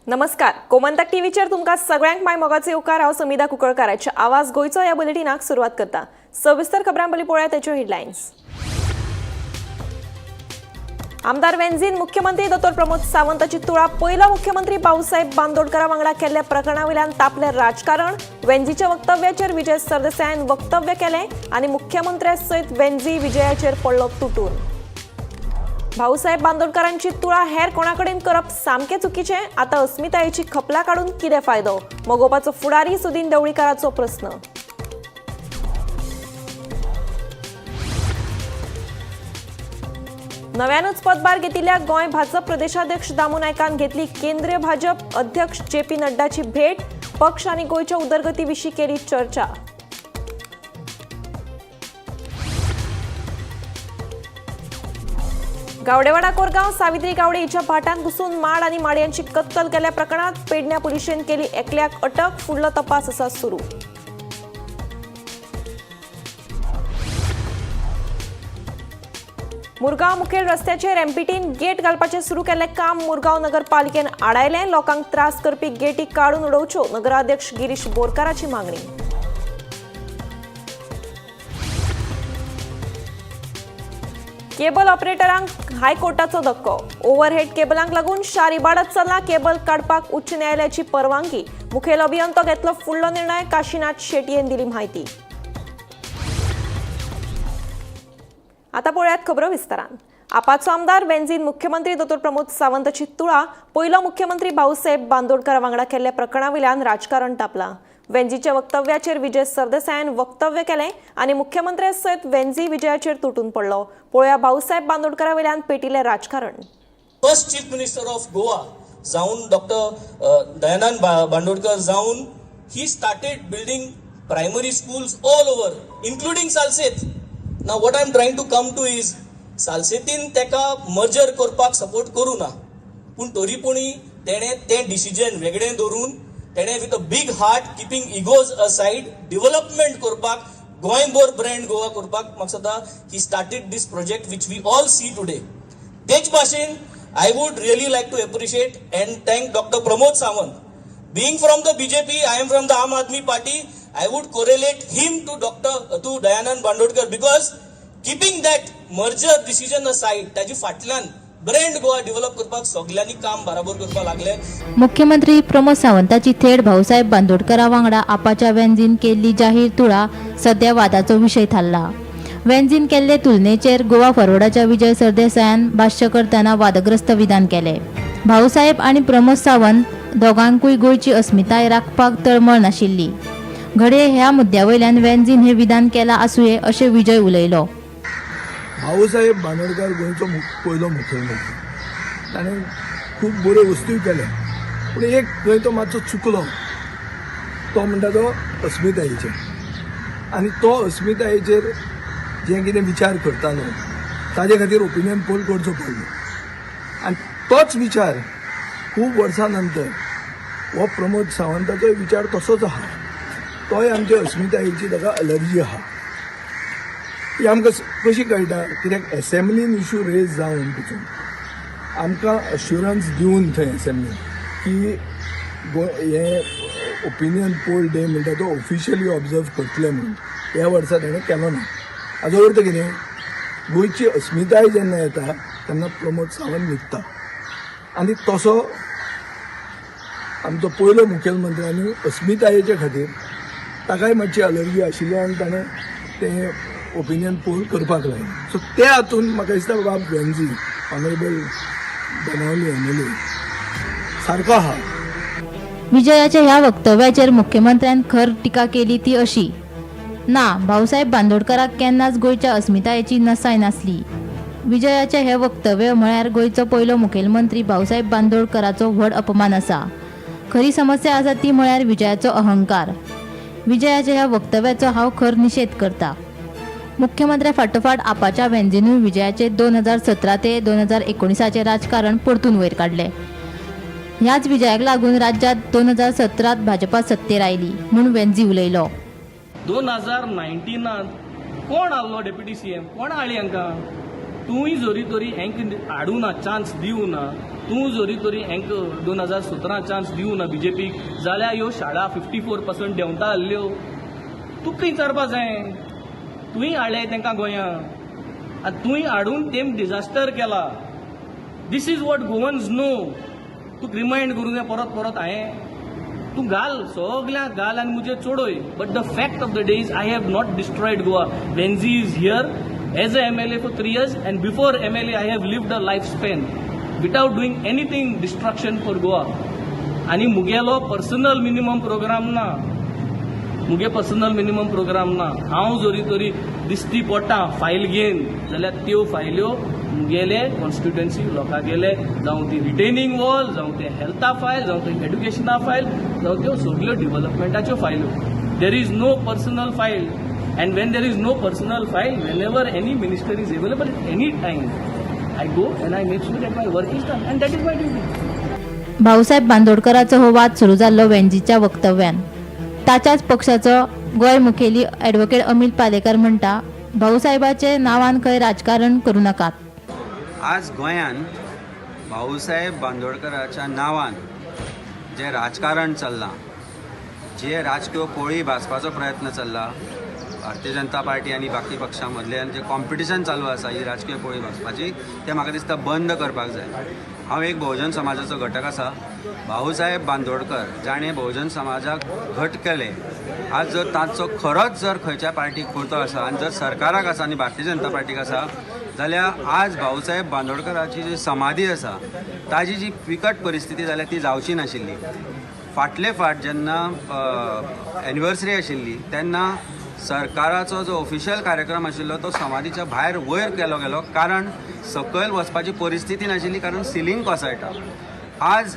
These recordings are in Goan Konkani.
नमस्कार, गोमंतक टीव्हीचेर तुमकां सगळ्यांक माय मोगाचो येवकार. हांव समिधा कुंकळकाराच्या आवाज गोंयचो ह्या बुलेटिनाक सुरवात करता. सविस्तर खबरां पयलीं पळोवया तेच्यो हेडलायन्स. आमदार वेन्झीन मुख्यमंत्री दोतोर प्रमोद सावंताची तुळा पयलो मुख्यमंत्री भाऊसाहेब बांदोडकरा वांगडा केल्ल्या प्रकरणा वयल्यान तापलें राजकारण. वेन्झीच्या वक्तव्याचेर विजय सरदेसायान वक्तव्य केलें आनी मुख्यमंत्र्या सयत वेन्झी विजयाचेर पडलो तुटून. भाऊसाहेब बांदोडकरांची तुळा हेर कोणाकडेन करप सामकें चुकीचें. आतां अस्मितायेची खपला काडून कितें फायदो? मगोपाचो फुडारी सुदीन देवळीकाराचो प्रस्न. नव्यानूच पदभार घेतिल्ल्या गोंय भाजप प्रदेशाध्यक्ष दामू नायकान घेतली केंद्रीय भाजप अध्यक्ष जे पी नड्डाची भेट. पक्ष आनी गोंयच्या उदरगती विशीं केली चर्चा. गावडेवाडा कोरगांव सावित्री गावडे हिच्या भाटांत घुसून माड आनी माडयांची कत्तल केल्ल्या प्रकरणात पेडण्या पुलिशेन केली एकल्याक अटक. फुडलो तपास आसा सुरू. मुरगांव मुखेल रस्त्याचेर एमपीटीन गेट घालपाचें सुरू केल्लें काम मुरगांव नगरपालिकेन आडायलें. लोकांक त्रास करपी गेटी काडून उडोवच्यो, नगराध्यक्ष गिरीश बोरकाराची मागणी. केबल ऑपरेटरांक हायकोर्टाचो धक्को. ओव्हरहेड केबलांक लागून शार इबाडत चल्ला. केबल काडपाक उच्च न्यायालयाची परवानगी. मुखेल अभियंतो घेतलो फुडलो निर्णय. काशीनाथ शेटयेन दिली म्हायती. आता पळयात खबरो विस्तारान. आपाचो आमदार वेन्झीन मुख्यमंत्री दोतोर प्रमोद सावंताची तुळा पयलो मुख्यमंत्री भाऊसाहेब बांदोडकरा वांगडा केल्ल्या प्रकरणा वयल्यान राजकारण तापलां. वेन्झीच्या वक्तव्याचेर विजय सरदेसायान वक्तव्य केलें आनी मुख्यमंत्र्या सयत वेन्झी विजयाचेर तुटून पडलो. पळोवया भाऊसाहेब बांदोडकरा वयल्यान पेटिल्लें राजकारण. First chief minister of Goa जावन डॉक्टर दयानंद बांदोडकर जावन he started building primary schools all over, including Salcete. Now what I am trying to come to is सालसेतीन तेका मर्जर करपाक सपोर्ट करूं ना, पूण तरी पुणी तेणें तें डिसिजन वेगळें दवरून तेणें with a big heart, keeping egos aside, development करपाक, गोंयभर ब्रँड गोवा करपाक म्हाका दिसता he started this project which we all see today. तेच भाशेन I would really like to appreciate and thank Doctor Pramod Sawant. Being from the BJP, I am from the Aam Aadmi Party, I would correlate him to Doctor to Dayanand Bandodkar, because keeping that merger decision aside, ताजी फाटल्यान ब्रँड गोवा डेव्हलप करपाक सगल्यांनी काम बराबर करपाक लागले. मुख्यमंत्री प्रमोद सावंताची थेट भाऊसाहेब बांदोडकरा वांगडा आपाच्या वेन्झीन केल्ली जाहीर तुळा सध्या वादाचो विशय थारला. वेन्झीन केल्ले तुलनेचेर गोवा फॉरवर्डाच्या विजय सरदेसायान भाश्य करतना वादग्रस्त विधान केले. भाऊसाहेब आनी प्रमोद सावंत दोगांकूय गोंयची अस्मिताय राखपाक तळमळ नाशिल्ली. घडये ह्या मुद्द्या वयल्यान वेन्झीन हें विधान केलां आसुये अशें विजय उलयलो. भाऊसाहेब बांदोडकर गोंयचो पयलो मुखेलमंत्री. ताणें खूब बऱ्यो वस्तूय केल्या, पूण एक खंय तो मातसो चुकलो तो म्हणटा तो अस्मितायेचेर. आनी तो अस्मितायेचेर जें कितें विचार करतालो ताजे खातीर ओपिनियन पोल करचो पडलो. आनी तोच विचार खूब वर्सां नंतर हो प्रमोद सावंताचोय विचार तसोच आहा. तोय आमचे अस्मितायेची ताका अलर्जी आहा. ही आमकां कशी कळटा? कित्याक एसेंब्लीन इशू रेज जावन पसून आमकां अश्युरन्स दिवन थंय एसेंब्लीन की हे ओपिनियन पोल डे म्हणटा तो ऑफिशियली ऑब्जर्व करतले म्हणून, ह्या वर्सा ताणें केलो ना. हाजो अर्थ कितें? गोंयची अस्मिताय जेन्ना येता तेन्ना प्रमोद सावंत न्हिदता. आनी तसो आमचो पयलो मुखेलमंत्री आनी अस्मितायेचे खातीर ताकाय मातशी अलर्जी आशिल्ली आनी ताणें तें ओपिनियन पोल करपाक लायलें. सो ते हातून म्हाका दिसता बाब वेन्झी, ऑनरेबल बेनावली एमएलए सारको आहा. विजयाच्या ह्या वक्तव्याचेर मुख्यमंत्र्यान खर टिका केली ती अशी: ना, भाऊसाहेब बांदोडकराक केन्नाच गोंयच्या अस्मितायेची नसाय नासली. विजयाचे हे वक्तव्य म्हळ्यार गोंयचो पयलो मुखेलमंत्री भाऊसाहेब बांदोडकराचो व्हड अपमान आसा. खरी समस्या आसा ती म्हळ्यार विजयाचो अहंकार. विजयाच्या ह्या वक्तव्याचो हांव खर निशेध करता. मुख्यमंत्र्या फाटोफाट आपाच्या वेन्झीनूय विजयाचे 2017 ते 2019चें राजकारण परतून वयर काडलें. ह्याच विजयाक लागून राज्यात 2017त भाजपा सत्तेर आयली म्हूण वेन्झी उलयलो. 2019नात कोण आहलो डेप्युटी सीएम? कोण हाडली हांकां? तूंय जरी तरी हेंक हाडूं ना, चान्स दिवं ना. तूं जरी तरी हेंक 2017 चान्स दिवना बीजेपीक जाल्यार ह्यो शाळा 54% देंवता आसल्यो. तुका विचारपा जाय, तुवें हाडले तांकां गोंयां आनी तुवें हाडून तेम डिजास्टर केला. This is what Goans know. तुका रिमायंड करूं जाय परत परत हांवें. तूं घाल सगल्यांक घाल आनी मुजेर चडय, but the fact of the day is I have not destroyed Goa. Venzy is here as a MLA for 3 years, and before MLA I have lived a life span without doing anything destruction for Goa. आनी मुगेलो पर्सनल मिनिमम प्रोग्राम ना, मुगे पर्सनल मिनिमम प्रोग्राम ना. हांव जरी तरी दिश्टी पडटा फायल घेवन जाल्यार त्यो फायल्यो मुगेले कॉन्स्टिट्युएन्सी लोकांगेले, जावं ती रिटेनिंग वॉल, जावं ते हेल्था फायल, जावं ते एड्युकेशना फायल, जावं त्यो सगल्यो डिवलपमेंटाच्यो फायल्यो. There is no personal file, and when there is no personal file, whenever any minister is available, any time I go and I make sure that my work is done, and that is my duty. Bhausaheb बांदोडकराचो हो वाद सुरू जाल्लो वेंजीच्या वक्तव्यान. ताच्याच पक्षाचो गोंय मुखेली ॲडव्होकेट अमील पालेकर म्हणटा, भाऊसाहेबाचे नांवान खंय राजकारण करूं नाकात. आज गोंयान भाऊसाहेब बांदोडकराच्या नांवान जें राजकारण चल्लां, जे राजकीय पोळी भाजपाचो प्रयत्न चल्ला, भारतीय जनता पार्टी आनी बाकी पक्षां मदल्यान जें कॉम्पिटिशन चालू आसा ही राजकीय पोळी भाजपाची, तें म्हाका दिसता बंद करपाक जाय. हांव एक भोवजन समाजाचो घटक आसा. भाऊसाहेब बांदोडकर जाणें भोवजन समाजाक घट केलें, आज जर तांचो खरोच जर खंयच्या पार्टीक पुरतो आसा आनी जर सरकाराक आसा आनी भारतीय जनता पार्टीक आसा जाल्यार आज भाऊसाहेब बांदोडकराची जी समाधी आसा ताजी जी बिकट परिस्थिती जाल्या ती जावची नाशिल्ली. फाटले फाट जेन्ना एनिवर्सरी आशिल्ली तेन्ना सरकाराचो जो ऑफिशियल कार्यक्रम आशिल्लो तो समाधीच्या भायर वयर केलो गेलो, कारण सकयल वचपाची परिस्थिती नाशिल्ली, कारण सिलींग कोसळटा. आज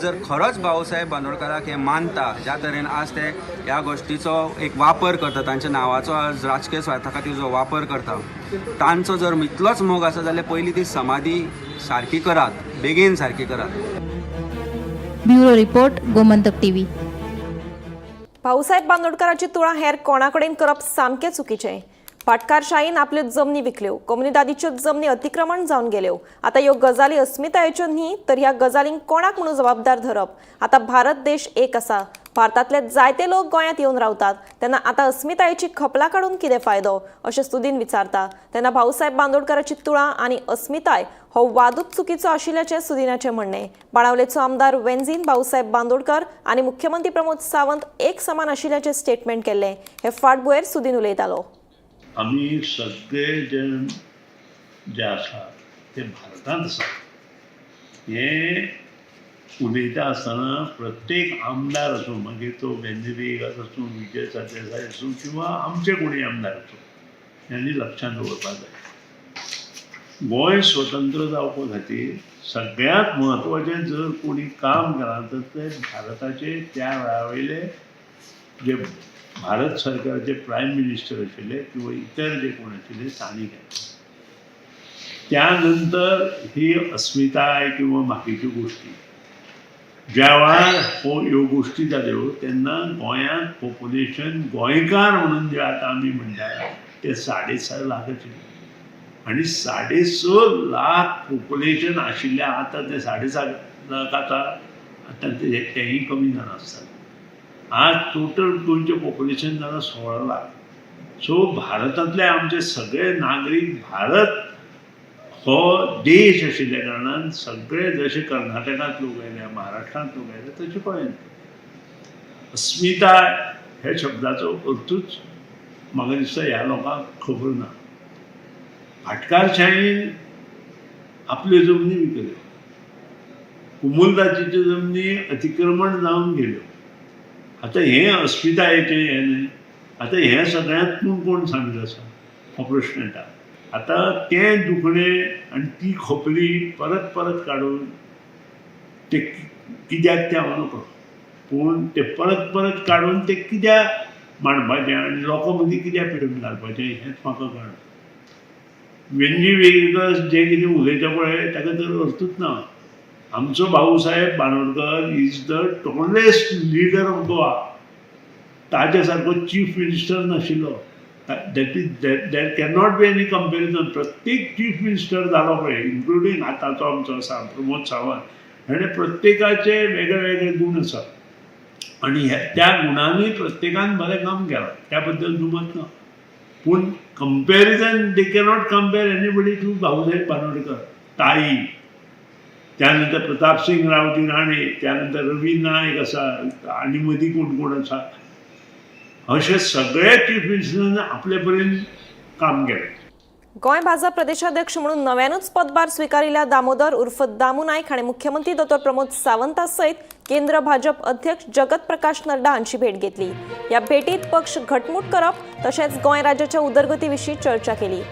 जर खरोच भाऊसाहेब बांदोडकराक हे मानता, ज्या तरेन आज ते ह्या गोश्टीचो एक वापर करता, तांच्या नांवाचो आज राजकीय स्वार्था खातीर जो वापर करता, तांचो जर इतलोच मोग आसा जाल्यार पयलीं ती समाधी सारकी करात, बेगीन सारकी करात. Bureau report, Gomantak TV. Bhausaheb बांदोडकराची तुळा हेर कोणाकडेन करप सामकें चुकीचें. भाटकारशाहीन आपल्यो जमनी विकल्यो, कोमुनिदादीच्यो जमनी अतिक्रमण जावन गेल्यो. आतां ह्यो गजाली अस्मितायेच्यो न्ही तर ह्या गजालींक कोणाक म्हणून जबाबदार धरप? आतां भारत देश एक आसा. भारतांतले जायते लोक गोंयांत येवन रावतात तेन्ना आतां अस्मितायेची खपला काडून कितें फायदो, अशें सुदीन विचारता. तेन्ना भाऊसाहेब बांदोडकराची तुळा आनी अस्मिताय हो वादूच चुकीचो आशिल्ल्याचें सुदिनाचें म्हणणें. बाणावलेचो आमदार वेन्झीन भाऊसाहेब बांदोडकर आनी मुख्यमंत्री प्रमोद सावंत एक समान आशिल्ल्याचें स्टेटमेंट केल्लें. हे फाटभुंयेर सुदीन उलयतालो. आमी सगळे जे जे आसा ते भारतांत आसा हें उलयता आसतना प्रत्येक आमदार आसूं, मागीर तो वेन्झी वेर्गीस आसूं, विजय सरदेसाय आसूं किंवा आमचे कोणूय आमदार आसूं, ह्यांनी लक्षांत दवरपाक जाय, गोंय स्वतंत्र जावपा खातीर सगळ्यांत म्हत्वाचें जर कोणी काम केलां तर ते भारताचे त्या वेळा वयले जे भारत सरकारचे प्रायम मिनिस्टर आशिल्ले किंवा इतर जे कोण आशिल्ले तांणी केलें. त्यानंतर ही अस्मिताय किंवा बाकीच्यो गोश्टी, ज्या वेळार हो ह्यो गोश्टी जाल्यो तेन्ना गोंयांत पॉप्युलेशन गोंयकार म्हणून जे आतां आमी म्हणटा ते 6.5 लाख आशिल्ले आनी 6.5 लाख पॉप्युलेशन आशिल्लें. आतां ते 7.5 लाख आतां, आतां ते तेंय कमी जावन आसतलें. आज टोटल गोंयचें पॉप्युलेशन जालां 16 लाख. सो भारतांतले आमचे सगळे नागरीक, भारत हो देश आशिल्ल्या कारणान सगळे, जशे कर्नाटकांत लोक आयले, महाराष्ट्रांत लोक आयले, तशे गोंयांत. अस्मिताय ह्या शब्दाचो अर्थूच म्हाका दिसता ह्या लोकांक खबर ना. भाटकारशाहीन आपल्यो जमनी विकल्यो, कुमुलदाचीच्यो जमनी अतिक्रमण जावन गेल्यो. आतां हें अस्मितायेचें हें न्हय. आतां हें सगळ्यांत पूण कोण सामील आसा हो प्रश्न येता. आतां तें दुखणें आनी ती खपली परत परत काडून ते कित्याक तें हांव नकळो, पूण ते परत परत काडून ते कित्याक मांडपाचें आनी लोकां मदीं कित्याक पेटून घालपाचें हेंच म्हाका कळना. वेंजी वेर्गीस जें कितें उलयता पळय ताका तर अर्थूच ना. आमचो Bhausaheb Bandodkar is the tallest leader of Goa. ताच्या सारको चीफ मिनिस्टर नाशिल्लो. That is that there cannot be any comparison. प्रत्येक चीफ मिनिस्टर जालो पळय, इन्क्लुडींग आतांचो आमचो आसा प्रमोद सावंत, हेणे प्रत्येकाचे वेगळे वेगळे गूण आसात आनी त्या गुणांनी प्रत्येकान बरें काम केलां, त्या बद्दल दुमत ना. पूण comparison, they cannot compare anybody to Bhausaheb Bandodkar, ताई, त्यानंतर प्रतापसिंग रावजी राणे, त्यानंतर रवी नायक आसा आनी मदीं कोण कोण आसा, अशे सगळे चीफ मिनिस्टरान आपले परीन काम केलें. गोंय भाजप प्रदेशाध्यक्ष म्हणून नव्यानूच पदभार स्विकारिल्ल्या दामोदर उर्फ दामू नायक हाणें मुख्यमंत्री दोतोर प्रमोद सावंता सयत केंद्र भाजप अध्यक्ष जगत प्रकाश नड्डा हांची भेट घेतली. ह्या भेटीत पक्ष घटमूट करप तशेंच गोंय राज्याच्या उदरगती विशीं चर्चा केली.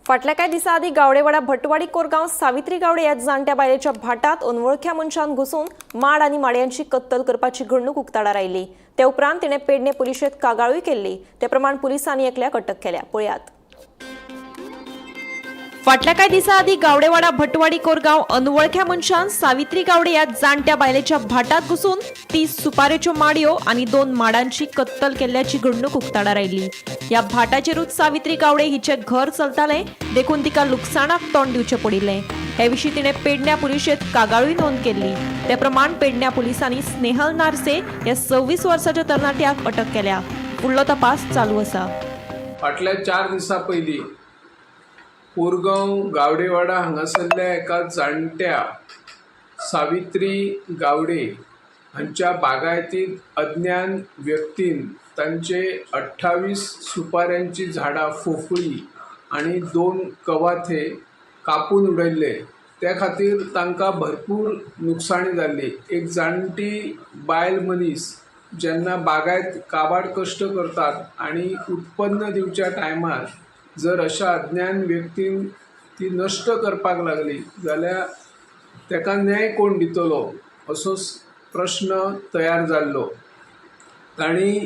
फाटल्या कांय दिसां आदीं गावडेवाडा भटवाडी कोरगांव सावित्री गावडे ह्या जाणट्या बायलेच्या भाटांत अनवळख्या मनशान घुसून माड आनी माडयांची कत्तल करपाची घडणूक उक्ताडार आयली. ते उपरांत तिणें पेडणे पुलिशेंत कागाळूय केल्ली. ते प्रमाण पुलिसांनी एकल्याक अटक केल्या. पळयात. फाटल्या कांय दिसां आदीं गावडेवाडा भटवाडी कोरगांव अनवळख्या मनशान सावित्री गावडे ह्या जाणट्या बायलेच्या भाटांत घुसून 30 सुपारेच्यो माडयो आनी 2 माडांची कत्तल केल्ल्याची घडणूक उक्ताडार आयली. ह्या भाटाचेरूच सावित्री गावडे हिचें घर चलतालें, देखून तिका लुकसाणाक तोंड दिवचें पडिल्लें. हे विशीं तिणें पेडण्या पुलिशेंत कागाळूय नोंद केल्ली. ते प्रमाण पेडण्या पुलिसांनी स्नेहल नार्से ह्या 26 वर्साच्या तरणाट्याक अटक केल्या. फुडलो तपास चालू आसा. फाटल्या 4 दिसां पयलीं कोरगांव गावडेवाडा हांगासरल्या एका जाणट्या सावित्री गावडे हांच्या बागायतींत अज्ञान व्यक्तीन तांचे 28 सुपाऱ्यांची झाडां फोफळी आनी 2 कवाथे कापून उडयल्ले. त्या खातीर तांकां भरपूर नुकसाणी जाल्ली. एक जाणटी बायल मनीस जेन्ना बागायत काबाड कश्ट करतात आनी उत्पन्न दिवच्या टायमार जर अशा अज्ञान व्यक्तीन ती नश्ट करपाक लागली जाल्यार ताका न्याय कोण दितलो असो प्रश्न तयार जाल्लो. तांणी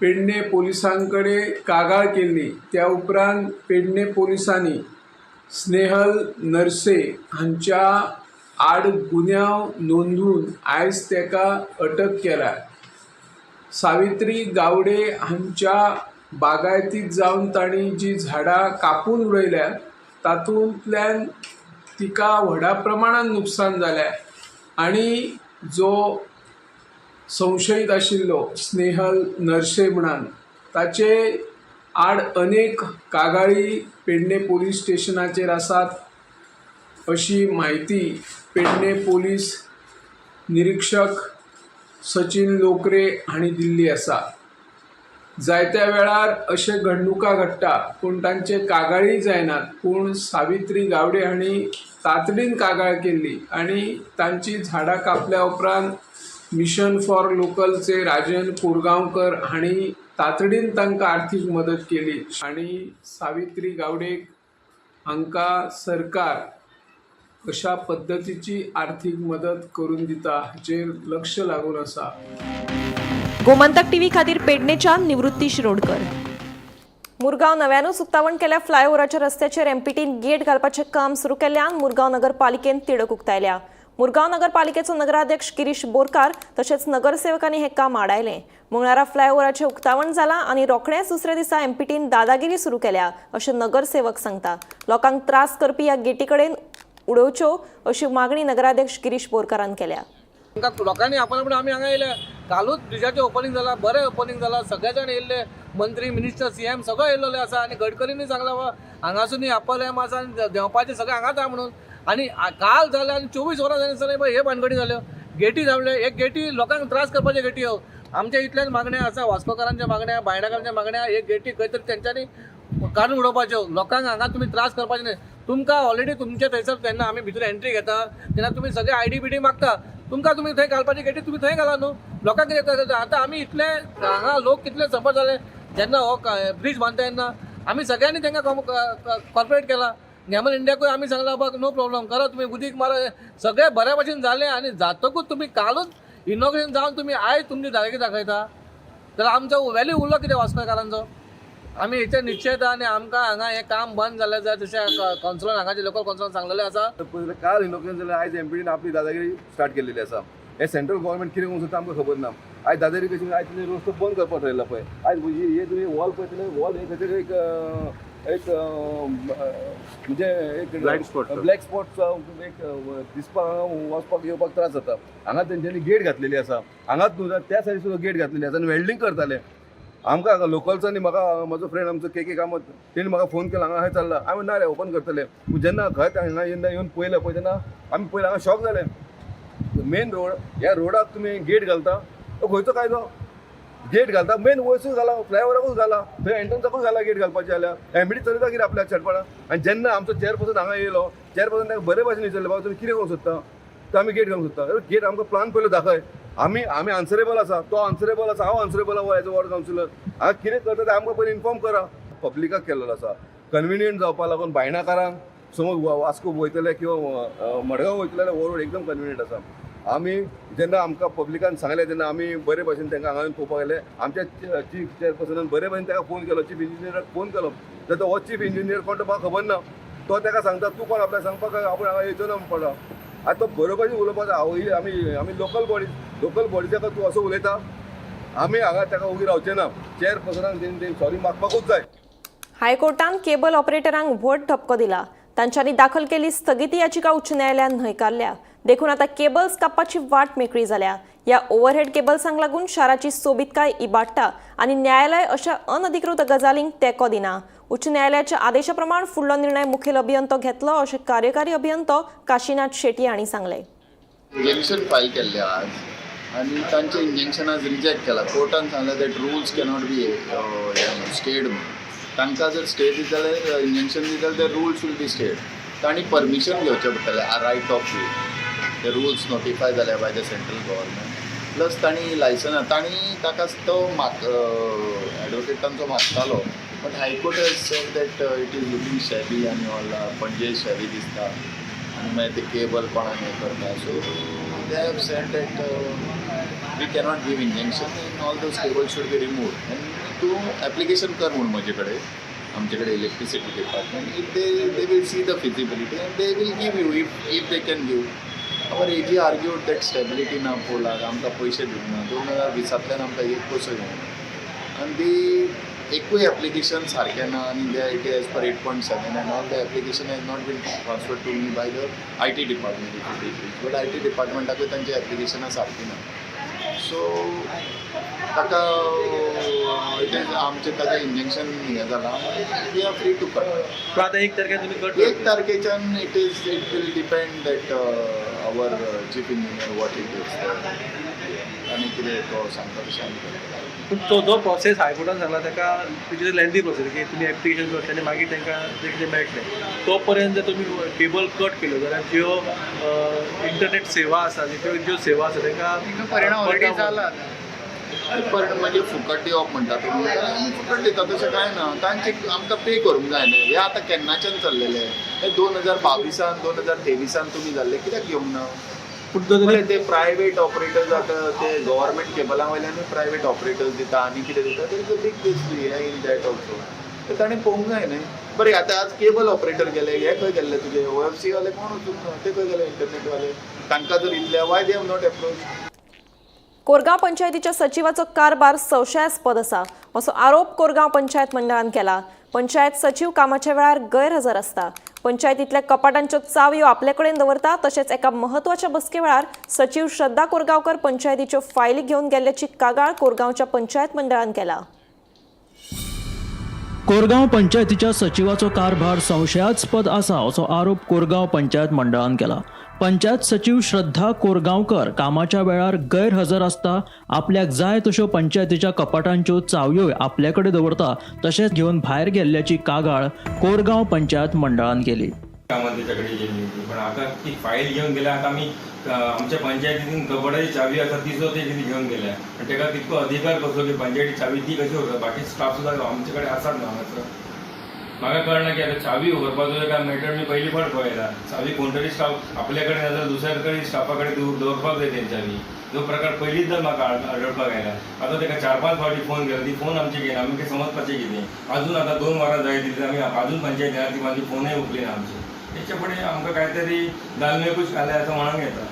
पेडणे पोलिसां कडेन कागाळ केल्ली. त्या उपरांत पेडणे पोलिसांनी स्नेहल नर्से हांच्या आड गुन्यांव नोंदून आयज ताका अटक केल्या. सावित्री गावडे हांच्या बागायतीत जावन तांणी जी झाडां कापून उडयल्या तातूंतल्यान तिका व्हडा प्रमाणान नुकसान जालें आनी जो संशयीत आशिल्लो स्नेहल नर्से म्हणान ताचे आड अनेक कागाळी पेडणे पोलीस स्टेशनाचेर आसात अशी म्हायती पेडणे पोलीस निरीक्षक सचिन लोकरे हांणी दिल्ली आसा. जायत्या वेळार अशे घडणुका घडटा पूण तांचे कागाळी जायनात, पूण सावित्री गावडे हांणी तातडीन कागाळ केल्ली आनी तांची झाडां कापल्या उपरांत मिशन फॉर लोकलचे राजन कोरगांवकर हांणी तातडीन तांकां आर्थीक मदत केली आनी सावित्री गावडे हांकां सरकार अशा पद्दतीची आर्थीक मदत करून दिता हाचेर लक्ष लागून आसा. गोमंतक टीव्ही खातीर पेडणेच्यान निवृत्ती शिरोडकर. मुरगांव नव्यानूच उक्तावण केल्या फ्लायओव्हराच्या रस्त्याचेर एमपीटीन गेट घालपाचें काम सुरू केल्ल्यान मुरगांव नगरपालिकेन तिडक उक्तायल्या. मुरगांव नगरपालिकेचो नगराध्यक्ष गिरीश बोरकार तशेंच नगरसेवकांनी हें काम आडायलें. मंगळारा फ्लायओव्हराचें उक्तावण जालां आनी रोखडेंच दुसऱ्या दिसा एमपीटीन दादागिरी सुरू केल्या अशें नगरसेवक सांगता. लोकांक त्रास करपी ह्या गेटी कडेन उडोवच्यो अशी मागणी नगराध्यक्ष गिरीश बोरकारान केल्या. लोकांनी आपण आपण आमी हांगा येयले. कालूच ब्रिजाचें ओपनिंग जाला, बरें ओपनिंग जाला, सगळे जाण येयल्ले, मंत्री, मिनिस्टर, सीएम सगळे येयल्ले आसा आनी गडकरींनी सांगलां बाबा हांगासून अप्पर एम आसा आनी देंवपाचें सगळें हांगाच आहा म्हणून. आनी काल जालें आनी 24 वरां जालीं आसतना हे भानगडी जाल्यो, गेटी जावले, एक गेटी लोकांक त्रास करपाच्यो गेटी ह्यो. आमच्या इतल्यान मागण्या आसा, वास्कोकारांच्या मागण्या, बायणाकारांच्या मागण्या, एक गेटी खंय तरी तेंच्यांनी काडून उडोवपाच्यो. लोकांक हांगा तुमी त्रास करपाचे न्हय. तुमकां ऑलरेडी तुमचे थंयसर तेन्ना आमी भितर एंट्री घेता तेन्ना तुमी सगळे आयडी बिडी मागता. तुमकां तुमी थंय घालपाची गेटी तुमी थंय घाला न्हू. लोकांक कितें त्रास जाता? आतां आमी इतले हांगा लोक कितले सफर जाले जेन्ना हो ब्रिज बांदता तेन्ना. आमी सगळ्यांनी तांकां कॉर्पोरेट केला. गॅमल इंडियाकूय आमी सांगला, बाबा, नो प्रॉब्लम, करा तुमी, उदीक मारा. सगळें बऱ्या भशेन जालें आनी जातकूच तुमी कालूच इनॉग्रेशन जावन तुमी आयज तुमची दादागिरी दाखयता जाल्यार आमचो व्हॅल्यू उरलो कितें वास्कोकारांचो? आमी हेचेर निश्चेत आनी आमकां हांगा हें काम बंद जालें जाय तशें कावन्सिलर, हांगाचे लोकल कावन्सिलर सांगलेलें आसा. पयलीं काल इनॉग्रेशन जालें, आयज एमपीडीन आपली दादागिरी स्टार्ट केलेली आसा. हे सेंट्रल गव्हर्मेंट कितें करूंक सोदता आमकां खबर ना. आयज दादागिरी कशी? आयज तुमी रस्तो बंद करपाक ठरयला पळय. आयज हे तुमी वॉल पळयतले, वॉल हे खंय तरी एक एक म्हणजे एक ब्लॅक स्पॉट. ब्लॅक स्पॉट एक दिसपाक, वचपाक येवपाक त्रास जाता. हांगा तेंच्यांनी गेट घातलेली आसा. हांगाच न्हू, त्या सायडीन सुद्दां गेट घातलेली आसा आनी वेल्डींग करताले. आमकां हांगा लोकल्सांनी, म्हाका म्हजो फ्रेंड आमचो के के कामत, तेणी म्हाका फोन केलो, हांगा खंय चल्ला. हांवें ना रे, ओपन करतले. पूण जेन्ना खंय हांगा जेन्ना येवन पळयलें पळय, तेन्ना आमी पयलीं हांगा शॉक जाले. मेन रोड, ह्या रोडाक तुमी गेट घालता, तो खंयचो कायदो? गेट घालता, मेन वयसूच घाला, फ्लायओवराकूच घाला, थंय एंट्रन्साकूच घाला. गेट घालपाचें जाल्यार एमपीडी चलयता कितें आपल्याक शेटपणां? आनी जेन्ना आमचो चेअरपर्सन हांगा येयलो, चेअरपर्सन ताका बरे भाशेन विचारलें, बाबा, तुमी कितें करूंक सोदता? तर आमी गेट घालूंक सोदता. गेट आमकां प्लान पयलो दाखय. आमी आमी आन्सरेबल आसा, तो आन्सरेबल आसा, हांव आन्सरेबल आसा एज अ वॉर्ड कावन्सिलर. हांगा कितें करता तें आमकां पयलीं इन्फॉर्म करा. पब्लिकाक केल्लो आसा कन्विनियंट जावपा लागून. बायणाकारांक समज वास्को वयतले किंवा मडगांव वयतले जाल्यार हो रोड एकदम कन्विनियंट आसा. आमी जेन्ना आमकां पब्लिकान सांगलें तेन्ना आमी बरे भशेन तांकां हांगा येवन पळोवपाक गेले. आमच्या चीफ चेअरपर्सनान बरे भशेन ताका फोन केलो, चीफ इंजिनियराक फोन केलो. तर हो चीफ इंजिनियर कोण तो म्हाका खबर ना. तो ताका सांगता, तूं कोण आपल्याक सांगपाक? आपूण हांगा येयचो ना म्हणपा. आतां तो बरोबर उलोवपाक आमी आमी लोकल बॉडी, लोकल बॉडीच्या तूं असो उलयता. आमी हांगा ताका ओगी रावचे ना. चेअरपर्सनाक तेणी सॉरी मागपाकूच जाय. हायकोर्टान केबल ऑपरेटरांक व्हड धपको दिला. तांच्यांनी दाखल केल्ली स्थगिती याचिका उच्च न्यायालयान न्हयकारल्या. देखून आतां केबल्स कापपाची वाट मेकळी जाल्या. ह्या ओव्हरहेड केबल्सांक लागून शाराची सोबीतकाय इबाडटा आनी न्यायालय अशा अनधिकृत गजालींक तेंको दिना. उच्च न्यायालयाच्या आदेशा प्रमाण फुडलो निर्णय मुखेल अभियंतो घेतलो, अशें कार्यकारी अभियंतो काशीनाथ शेटी हांणी सांगलें. इंजंक्शन फायल केल्लें आज आनी तांचें इंजंक्शन आज रिजेक्ट केलां. कोर्टान सांगलें that rules cannot be stayed म्हणून. तांकां जर स्टे दित जाल्यार, इंजंक्शन दित जाल्यार, ते रुल्स will be stayed. तांणी परमिशन घेवचें पडटलें, रायट ऑफ वे. ते रुल्स नोटिफाय जाल्या by the central government, plus तांणी लायसनां तांणी ताका तो माग एडवोकेट तांचो मागतालो, but High Court has said that it is looking shabby आनी ऑल, पणजे शॅबी दिसता आनी मागीर ते केबल कोणाक हें करता. So they have said that we cannot give injection and all those cable should be remove आनी तूं एप्लिकेशन कर म्हूण म्हजे कडेन, आमचे कडेन electricity department. If they will see the feasibility and they will give you if they can give. Our AG argued that stability ना पोलाक, आमकां पयशे दिवंक ना, 2020तांतल्यान आमकां एक पयसो येवंक ना आनी ती एकूय एप्लिकेशन सारकें ना आनी they it as per 8.7 and all the application has not been transfer to me by the IT department, if it is, but IT डिपार्टमेंटाकूय तांची एप्लिकेशनां सारकीं ना. सो ताका it is आमचें ताजें इंजंक्शन हें जालां, we are free to cut. पण आता 1 तारखेर तुमी cut 1 तारखेच्यान it will depend that our chief engineer what it is आनी कितें तो सांगता तशें आमी करतले. पूण तो जो प्रोसेस हायकोर्टान सांगला ताका, it is a lengthy process की तुमी एप्लिकेशन करतले आनी मागीर तांकां तें कितें मेळटलें. तो पर्यंत जर तुमी केबल कट केल्यो जाल्यार ज्यो इंटरनेट सेवा आसा, ज्यो ज्यो सेवा आसा तांकां परिणाम ऑलरेडी जाला. पण म्हणजे फुकट दिवप म्हणटा तुमी जाल्यार आमी फुकट दिता, तशें कांय ना. तांचे आमकां पे करूंक जाय न्ही. हें आतां केन्नाच्यान चल्लेलें हें? 2022आन, 2023आन तुमी जाल्ले कित्याक घेवंक ना? पूण तो बरें, ते प्रायवेट ऑपरेटर्स आतां ते गव्हर्मेंट केबलां वयल्यानूय प्रायवेट ऑपरेटर्स दिता आनी कितें दिता. There is a big this in that also. ते ताणें पळोवंक जाय न्ही. बरें, आतां आज केबल ऑपरेटर गेले, हे खंय गेल्ले तुजे ओएफसी वाले? कोण वचूंक ना? ते खंय गेले इंटरनेट वाले? तांकां जर इतले, why they have not approach? Korgaon पंचायतीच्या सचिवाचो कारभार संशयास्पद आसा, असो आरोप कोरगांव पंचायत मंडळान केला. पंचायत सचीव कामाच्या वेळार गैरहजर आसता, पंचायतीतल्या कपाटांच्यो चावयो आपले कडेन दवरता. तशेंच एका म्हत्वाच्या बसके वेळार सचीव श्रद्धा कोरगांवकर पंचायतीच्यो फायली घेवन गेल्ल्याची कागाळ कोरगांवच्या पंचायत मंडळान केला. कोरगांव पंचायतीच्या सचिवाचो कारभार संशयास्पद आसा, असो आरोप कोरगांव पंचायत मंडळान केला. पंचायत सचीव श्रद्धा कोरगांवकर कामाच्या वेळार गैरहजर आसता, आपल्याक जाय तश्यो पंचायतीच्या कपाटांच्यो चावयोय आपल्याकडे दवरता, तशेंच घेवन भायर गेल्ल्याची कागाळ कोरगांव पंचायत मंडळान केली. कामां तेच्या कडेन केल्ली ती. पण आतां ती फायल घेवन गेल्या. आतां आमी आमच्या पंचायतीन कबडाची चावी आसा ती सुद्दां ते कितें घेवन गेल्या आनी तेका तितको अधिकार कसो की पंचायती चावी ती कशी व्हरता? बाकी स्टाफ सुद्दां आमचे कडेन आसात न्हू हांगासर. म्हाका कळना की आतां चावी व्हरपाचो काय मॅटर. मी पयली फावट पळयला. चावी कोण तरी स्टाफ आपल्या कडेन नाजाल्यार दुसऱ्या कडेन स्टाफा कडेन दवरपाक जाय तेंच्यांनी. जो प्रकार पयलींच म्हाका आढळपाक आयला. आतां ताका चार पांच फावटी फोन केला, ती फोन आमचे घेयना. आमी कितें समजपाचें कितें? अजून आतां 2 वरां जायत दिली, आमी अजून पंचायत येना. ती म्हाजी फोनूय उखलिना आमची. तेच्या फुडें आमकां काय तरी दाल में कुछ काला असं म्हणूंक येता.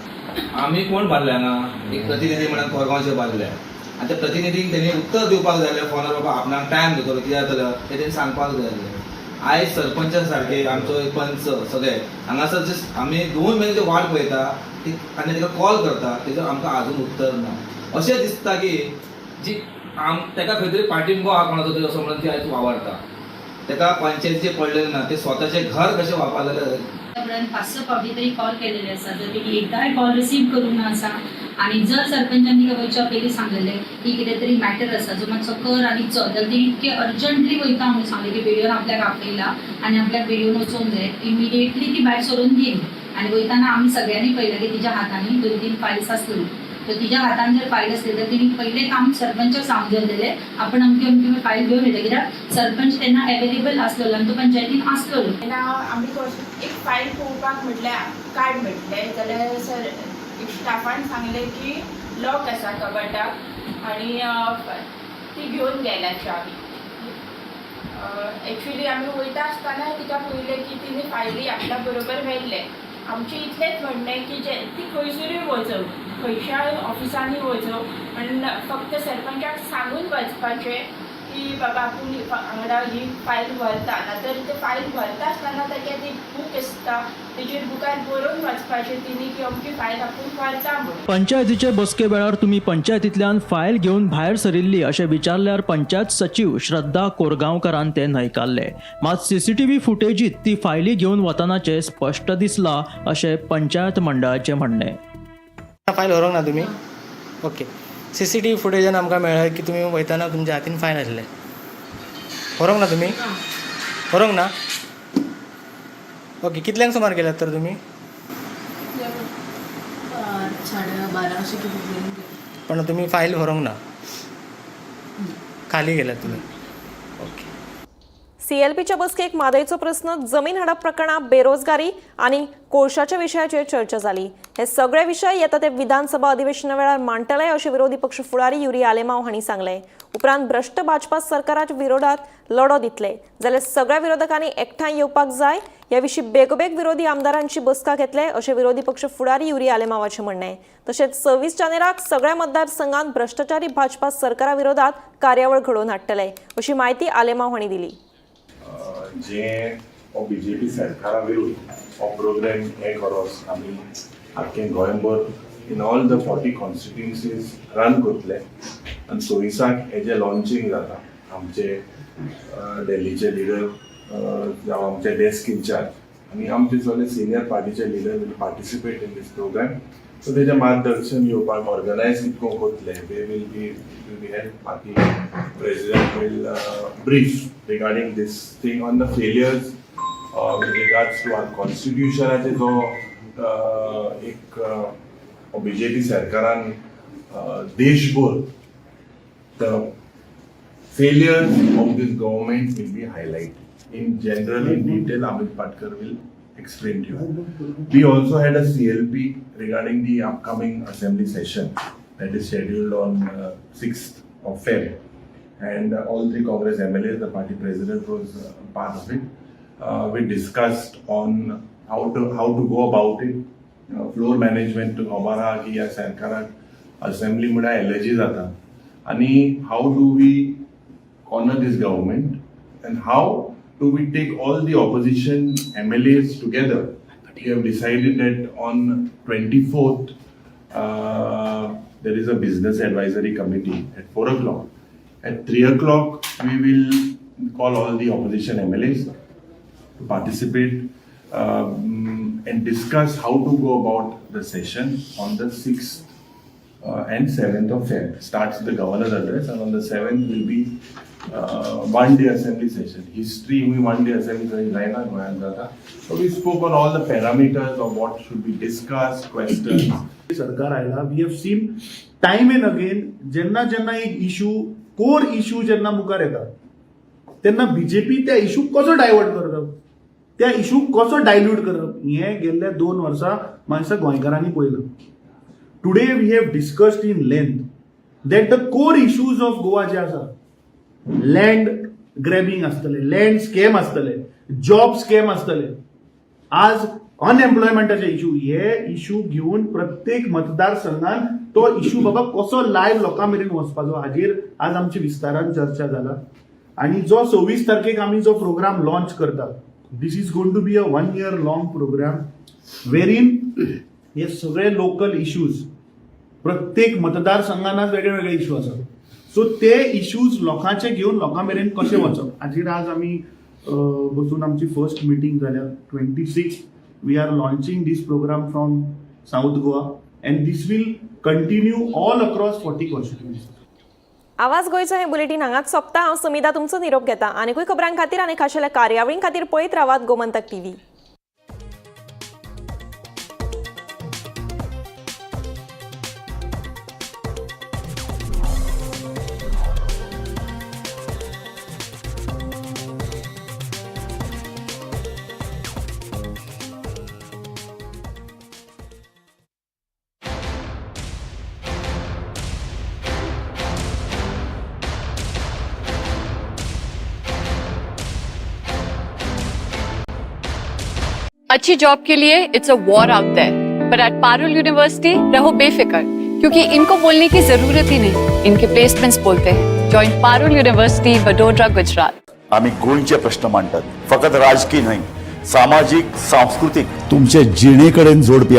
आमी कोण बांदले हांगा एक प्रतिनिधी म्हणून कोरगांवचे बांदले आनी त्या प्रतिनिधींक तेणी उत्तर दिवपाक जाय जाल्यार फोनार बाबा आपणाक टायम दितलो, कितें जातलो तें तेणी सांगपाक जाय जालें. आयज सरपंचा सारके आमचो एक पंच सगळे हांगासर जे आमी 2 म्हयने जे वाट पळयता ती आनी ताका कॉल करता, तेजो आमकां आजून उत्तर ना. अशें दिसता की जी आम ताका खंय तरी पाठिंबो आहा कोणाचो तरी असो म्हणून ती आयज वावरता. ताका पंचायतीचें पडलेलें ना, ते स्वताचें घर कशें वापरलें. आतापर्यंत पाच स फावटी तरी कॉल केलेले आसा, जर तेणी एकदाय कॉल रिसीव करूंक ना आसा. आनी जर सरपंचांनी तिका वयच्या पयलीं सांगलेलें की कितें तरी मॅटर आसा, जो मातसो कर आनी चल, जाल्यार ती इतके अर्जंटली वयता म्हणून सांगलें की बेडियोन आपल्याक आपयला आनी आपल्याक बेडियोन वचोंक जाय. इमिडिएटली ती भायर सरून गेली आनी वयताना आमी सगळ्यांनी पळयलें की तिच्या हातांनी दोन तीन फायल्स आसल्यो. तर तिच्या हातान जर फायल आसली तर तिणी पयलें काम सरपंचाक सांगूंक जाय आसलेलें, आपण अमकी अमकी फायल घेवन येता, कित्याक सरपंच तेन्ना एवेलेबल आसलेलो आनी तो पंचायतीन आसलेलो. तेन्ना आमी एक फायल पळोवपाक म्हटल्यार काड म्हटलें जाल्यार सर एक स्टाफान सांगलें की लॉक आसा कबटाक आनी ती घेवन गेल्या चावी. एक्चुली आमी वयता आसतना तिका पळयलें की तिणे फायली आपल्या बरोबर व्हेल्ले. आमचें इतलेंच म्हणणें की जे ती खंयसरूय वचूं, खंयच्याय ऑफिसांनी वचूं, पण फक्त सरपंचाक सांगून वचपाचें की बाबा आपूण हांगा ही फायल व्हरता. नातर ते फायल व्हरता आसतना ताका ती बूक आसता, तेजेर बुकार बरोवन वचपाचें तिणी की अमकी फायल आपूण व्हरता म्हणून. पंचायतीचे बसके वेळार तुमी पंचायतींतल्यान फायल घेवन भायर सरिल्ली अशें विचारल्यार पंचायत सचीव श्रद्धा कोरगांवकारान ते न्हयकारले. मात सीसीटीव्ही फुटेजीत ती फायली घेवन वतनाचें स्पश्ट दिसलां अशें पंचायत मंडळाचें म्हणणें. फायल व्हरूंक ना तुमी? ओके. सीसीटीव्ही फुटेजान आमकां मेळ्ळें की तुमी वयतना तुमच्या हातीन फायल आसलें. व्हरूंक ना तुमी? व्हरूंक ना? ओके. कितल्यांक सुमार गेल्यात तर तुमी? 12:30 अशें कितें तरी. पण तुमी फायल व्हरूंक ना, खाली गेल्यात तुमी? ओके. सीएलपीच्या बसकेक म्हादयचो प्रस्न, जमीन हडप प्रकरणां, बेरोजगारी आनी कोळशाच्या विशयाचेर चर्चा जाली. हे सगळे विशय येता ते विधानसभा अधिवेशना वेळार मांडटले अशें विरोधी पक्ष फुडारी युरी आलेमाव हांणी सांगलें. उपरांत भ्रश्ट भाजपा सरकाराच्या विरोधात लढो दितले, जाल्यार सगळ्या विरोधकांनी एकठांय येवपाक जाय. ह्या विशीं बेगोबेग विरोधी आमदारांची बसका घेतले अशें विरोधी पक्ष फुडारी युरी आलेमावाचें म्हणणें. तशेंच 26 जानेराक सगळ्या मतदारसंघात भ्रश्टाचारी भाजपा सरकारा विरोधात कार्यावळ घडोवन हाडटले अशी म्हायती आलेमाव हांणी दिली. जे हो बीजेपी सरकारा विरुद्ध हो प्रोग्राम हे करोस आमी आख्खें गोंयभर in all the 40 constituencies run करतले आनी 26 हेजें लॉन्चिंग जाता. आमचे दिल्लीचे लिडर जावं आमचे डेस्क इन्चार्ज आनी आमचे सगळे सिनियर पार्टीचे leader will participate in this program. So तेजें मार्गदर्शन घेवपाक ऑर्गनायज कितको करतले, they will be help. Party president will brief regarding this thing on the failures with regards to our कॉन्स्टिट्युशनाचे जो एक बीजेपी सरकारान देशभर the failures of this government will be highlighted. In general, in detail, Amit Patkar will explain to you. We also had a CLP regarding the upcoming assembly session that is scheduled on 6th of Feb. And all three Congress MLAs, the party president was part of it. We discussed on how to go about it. Floor management खबर आहा की ह्या सरकाराक असेंब्ली म्हळ्यार एलर्जी जाता आनी how do we corner this government and how do we take all the opposition MLAs together. We have decided that on 24th, there is a business advisory committee at 4 o'clock. At 3 o'clock, we will call all the opposition MLAs to participate and discuss how to go about the session on the 6th and 7th of Feb starts the governor's address, and on the 7th will be one day assembly session. History we one day assembly session जायना गोंयांत जाता. So we spoke on all the parameters of what should be discussed, questions. सरकार आयला, we have seen time and again, जेन्ना जेन्ना एक इशू, कोर इशू जेन्ना मुखार येता तेन्ना बीजेपी त्या इशूक कसो डायवर्ट करप, त्या इशूक कसो डायल्यूट करप, हें गेल्ल्या 2 वर्सां मातसो गोंयकारांनी पळयलां. Today we have discussed in length that the core issues of Goa जे आसा, लँड ग्रॅबिंग आसतलें, लँड स्कॅम आसतले, जॉब स्कॅम आसतले, आज अनएम्प्लॉयमेंटाचे इशू, हे इशू घेवन प्रत्येक मतदारसंघान तो इशू बाबा कसो लायव्ह लोकां मेरेन वचपाचो हाजेर आज आमची विस्तारान चर्चा जाला. आनी जो 26 तारखेक आमी जो प्रोग्राम लॉन्च करतात, this is going to be a 1 year long program wherein हे सगळे लोकल इश्यूज, प्रत्येक मतदारसंघान वेगळे वेगळे इशू आसात, सो ते इश्यूज लोकांचे घेवन लोकां मेरेन कशे वचप हाजेर आज आमी बसून आमची फर्स्ट मिटींग जाल्या. 26 we are launching this program from South Goa and this will continue all across 40 constituencies. आवाज गोंयचो हें बुलेटीन हांगाच सोंपता. हांव समिता तुमचो निरोप घेता. आनीकूय खबरां खातीर आनी खाशेल्या कार्यावळीं खातीर पळयत रावात गोमंतक टीव्ही. अच्छी जॉब के लिए it's a war out there, पर एट पारुल यूनिवर्सिटी रहो बेफिक्र, क्योंकि इनको बोलने की जरूरत ही नहीं, इनके प्लेसमेंट्स बोलते हैं. Join Parul university, Vadodara, Gujarat. आम्ही गोंयचे प्रश्न मांडतात, फकत राजकीय न्हय, सामाजीक, सांस्कृतीक, तुमचे जिणेकडेन जोडपी.